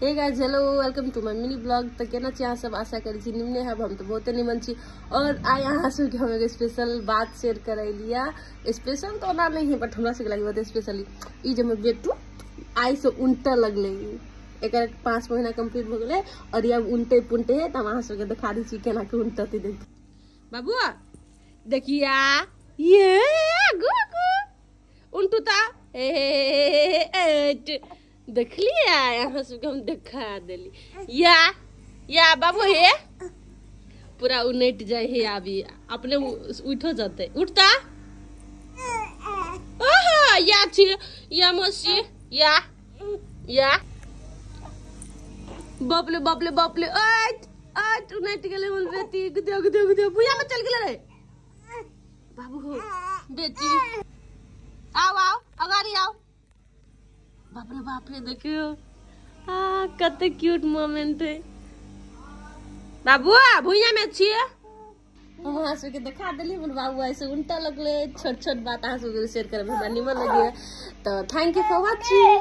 Hey guys, hello, welcome to my mini blog. तो केना छी अहाँ सब? आशा करै छी निमने हब। हम तो बहुते निमन छी। और आइ अहाँ सबके हम एगो स्पेशल बात शेयर करै लिया। स्पेशल तो ओना नहीं है, बट हमरा सबके लागे बहुत स्पेशल। ई जे हमर बेटू आइ से उनटे लगले, एकर 5 महीना कंप्लीट भ गेलै और ये अब उनटे पुनटे है। तो हम अहाँ सबके देखा दै छी केना के उनटते। देख बाबू, देखिया ये गु गु उनटू ता ए देखलिए, यहाँ सबके हम देखा देली। या या बाबू हे पूरा उनट जाए हे, अभी अपने उठो जते उठता। ओहो या छी या मौसी या या बापले बापले बापले आट आट उनट गेले मोर बेटी। गुदो गुदो गुदो भुया में चल गेले रे बाबू हो बेटी। आओ आओ अगाड़ी आओ। बाप रे बाप रे, देखियो आ कते क्यूट मोमेंट है। बाबू भुइया में छिए। हम अहाँ सबके देखा देली हमर बाबू ऐसे उल्टा लगले। छोट छोट बात अहाँ सबके शेयर करब हमरा निमन लगे। तो thank you for watching.